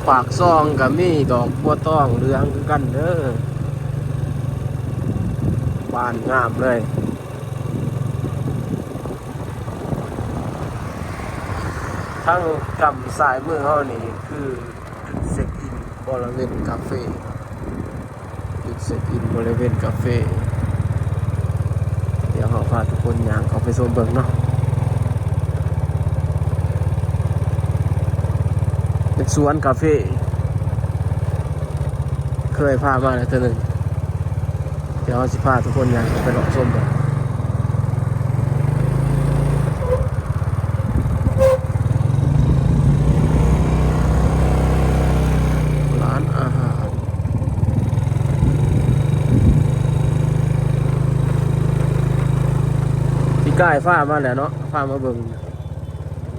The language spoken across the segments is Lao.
ປາກຊ່ອງກໍມີດອກບົວຕອງເຫຼືອງຄືກັນເດີ ບານງາມເລີຍ. ທາງກຳຊ້າຍມືເຮົານີ້ຄືຈຸດເຊັກອິນບໍລິເວນກາເຟ. ຈຸດເຊັກອິນບໍລິເວນກາເຟ ດຽວເຮົາພາທຸກຄົນຍ່າງເຂົ້າໄປຊົມເບິ່ງເນາະ. ເປັນສວນກາເຟ ເຄີຍພາມາແລ້ວເທື່ອໜຶ່ງ. ດຽວເຮົາຊິພາທຸກຄົນຍ່າງໄປເລາະຊົມເບິ່ງ ຮ້ານອາຫານ. ປີກາຍພາມາແລ້ວເນາະ ພາມາເບິ່ງ.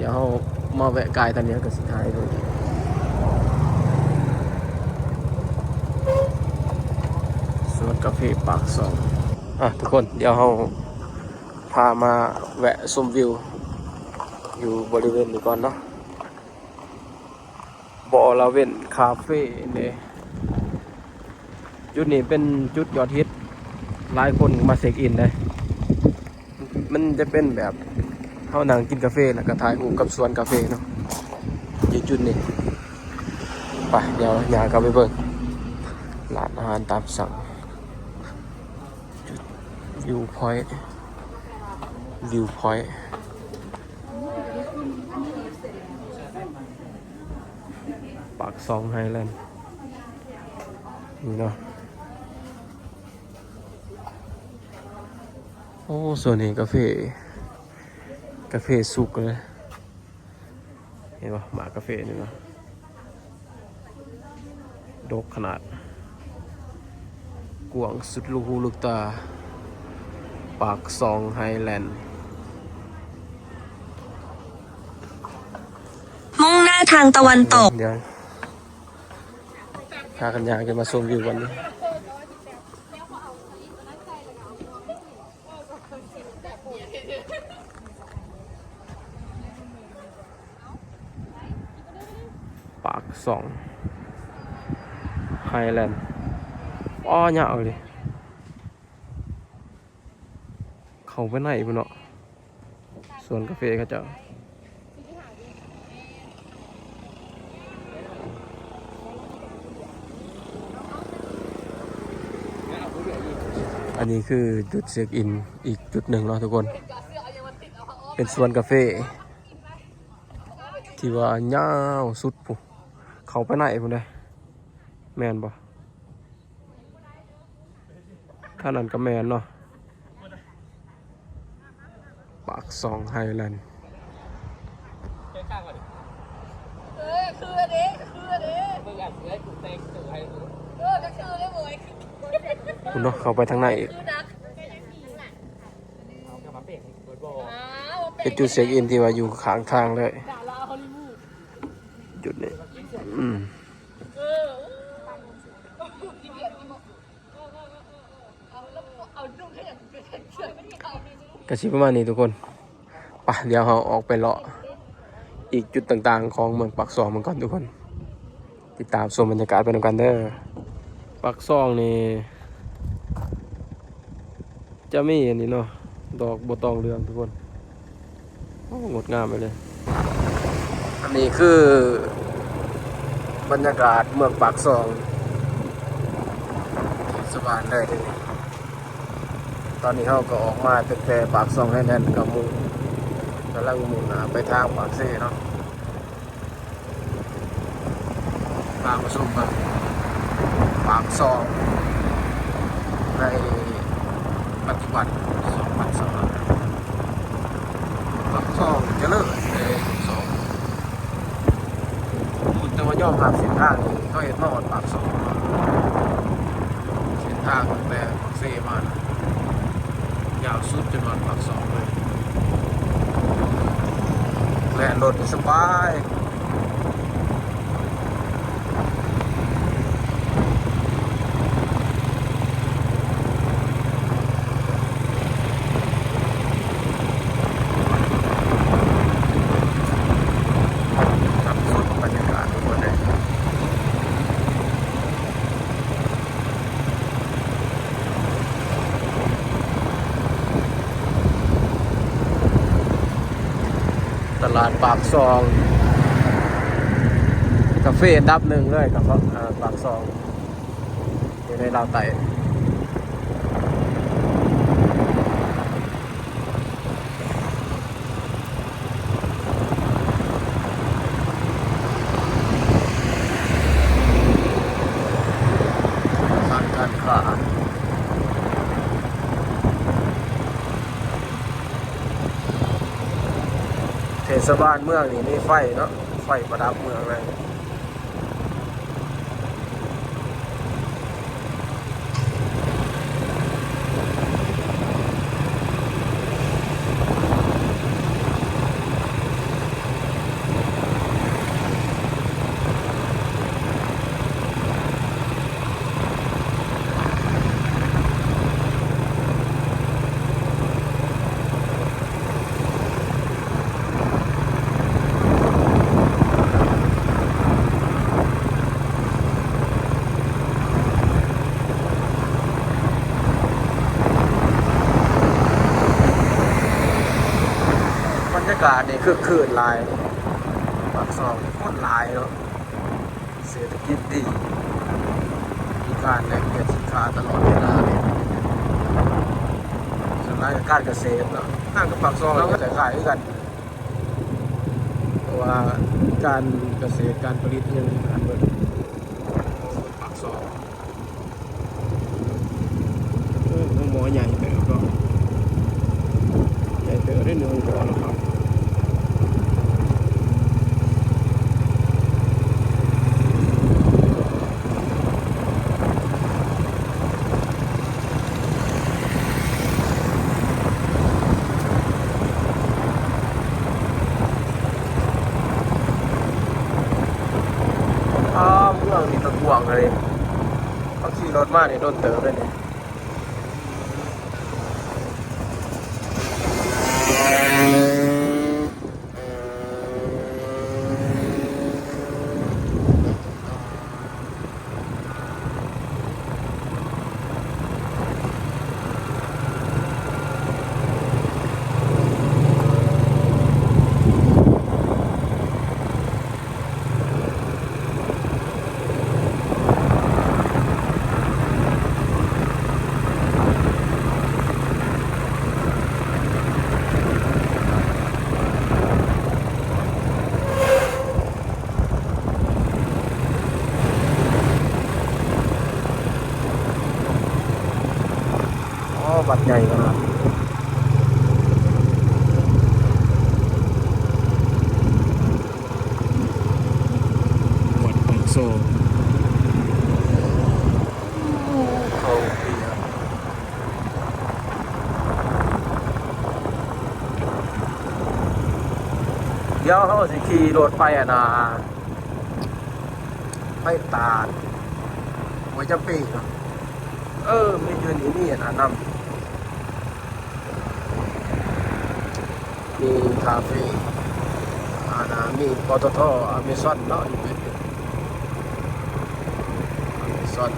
ດຽວເຮົາມາແວະກາຍທາງນີ້ ເຮົາກໍຊິຖ່າຍໃຫ້ເບິ່ງອີກ. ສວນກາເຟປາກຊ່ອງ. ອ່ະ ທຸກຄົນ ດຽວເຮົາພາມາແວະຊົມວິວຢູ່ບໍລິເວນນີ້ກ່ອນເນາະ. ບໍລະເວນຄາເຟເດ້. ຈຸດນີ້ເປັນຈຸດຍອດຮິດ ຫຼາຍຄົນມາເຊັກອິນເດ້. ມັນຈະເປັນແບບເຮົານັ່ງກິນກາເຟ ແລ້ວກໍຖ່າຍຮູບກັບສວນກາເຟເນາະ ຢູ່ຈຸດນີ້. ໄປ ດຽວຍ່າງເຂົ້າໄປເບິ່ງຮ້ານອາຫານຕາມສັ່ງ ຈຸດວິວພອຍ ວິວພອຍ. ປາກຊ່ອງໄຮແລນ ນີ້ເນາະ. ໂອ້ ໂຊນນີ້ກາເຟ ກາເຟສຸກເລີຍ ເຫັນບໍ່ ໝາກກາເຟນີ້ເນາະ. ດົກຂະໜາດ ກວ້າງສຸດລູກຫູລູກຕາ ປາກຊ່ອງໄຮແລນ. มุ่งหน้าทางตะวันตก ດຽວ ພາກັນຍ່າງຂຶ້ນມາຊົມວິວບັດນີ້. ປາກຊ່ອງໄຮແລນ ອໍ ຍາວເລີຍ ເຂົ້າໄປໃນພຸ້ນເນາະ ສວນກາເຟເຂົາເຈົ້າ. ອັນນີ້ຄືຈຸດເຊັກອິນອີກຈຸດໜຶ່ງເນາະທຸກຄົນ ເປັນສວນກາເຟທີ່ວ່າຍາວສຸດພຸ້ນ ເຂົ້າໄປໃນພຸ້ນເດ້ ແມ່ນບໍ່? ທາງນັ້ນກໍແມ່ນເນາະ ປາກຊ່ອງໄຮແລນ ເອີ ຄືເດ້ ຄືເດ້ ເບິ່ງອັນເອື້ອຍກູແຕ່ງໂຕໃຫ້ ເອີ ກໍຄືເດ້ເວີຍ ພຸ້ນເນາະ ເຂົ້າໄປທາງໃນອີກ ເປັນຈຸດເຊັກອິນທີ່ວ່າຢູ່ຂ້າງທາງເລີຍ ຈຸດນີ້ ອືມ. ກະຊິປະມານນີ້ທຸກຄົນ ໄປ ດຽວເຮົາອອກໄປເລາະອີກຈຸດຕ່າງໆຂອງເມືອງປາກຊ່ອງເບິ່ງກ່ອນທຸກຄົນ ຕິດຕາມຊົມບັນຍາກາດໄປນຳກັນເດີ. ປາກຊ່ອງນີ້ຈະມີອັນນີ້ເນາະ ດອກບົວຕອງເຫຼືອງທຸກຄົນ. ໂອ້ ງົດງາມໄປເລີຍ ອັນນີ້ຄືບັນຍາກາດເມືອງປາກຊ່ອງ ເຂດສະຫວານເລີຍເດ. ຕອນນີ້ເຮົາກໍອອກມາຕັ້ງແຕ່ປາກຊ່ອງໄຮແລນກັບໝູ່ ກຳລັງມຸ່ງໜ້າໄປທາງປາກເຊເນາະ. ພາມາຊົມເບິ່ງປາກຊ່ອງໃນປັດຈຸບັນ ສອງພັນຊາວຫ້າ ປາກຊ່ອງຈະເລີນເດ ປາກຊ່ອງ ຮູ້ແຕ່ວ່າຍອມຮັບເສັ້ນທາງທີ່ເຂົາເຮັດມາຮອດປາກຊ່ອງ ເສັ້ນທາງຕັ້ງແຕ່ປາກເຊມານະ ຍາວສຸດຈົນຮອດປາກຊ່ອງເລີຍ ແລ່ນລົດນີ້ສະບາຍ. ຄັກສຸດບັນຍາກາດທຸກຄົນເອີຍ. ບ້ານປາກຊ່ອງ ກາເຟອັນດັບໜຶ່ງເລີຍ ກາເຟ ເອີ ປາກຊ່ອງ ຢູ່ໃນລາວໃຕ້. ສານການຄ້າ ເທດສະບານເມືອງນີ້ມີໄຟເນາະ ໄຟປະດັບເມືອງເລີຍ. ບັນຍາກາດນີ້ຄຶກຄື້ນຫຼາຍ ປາກຊ່ອງຄົນຫຼາຍເນາະ. ເສດຖະກິດດີ ມີການແລກປ່ຽນສິນຄ້າຕະຫຼອດເວລາເລີຍ ສ່ວນຫຼາຍກໍການກະເສດເນາະ. ທາງກັບປາກຊ່ອງກໍຄ້າຍໆຄືກັນ ເພາະວ່າການກະເສດ ການຜະລິດອີ່ຫຍັງກະເບິດປາກຊ່ອງ. ໂອ້ ໂຮງໝໍໃຫຍ່ເຕີບເນາະ ໃຫຍ່ເຕີບເດ້ ໂຮງໝໍເນາະ. ອ້າວ ເມືອງນີ້ກະກວ້າງເລີຍ. ເຮົາຂີ່ລົດມານີ້ດົນເຕີບເລີຍນີ້. ອໍ ວັດໃຫຍ່ຂະໜາດ ວັດປາກຊ່ອງ. ໂອ້ ເຂົ້າເປຍ ດຽວເຮົາຊິຂີ່ລົດໄປ ອັນນ່າ ໄປຕາດ ຫ້ວຍຈຳປີເນາະ. ເອີ ມີຢູ່ນີ້ ມີອັນນັ້ນນຳ ມີຄາເຟ ອັນນ່າ ມີ ປຕທ ອາເມຊອນເນາະ ຢູ່ເປັດ ອາເມຊອນ.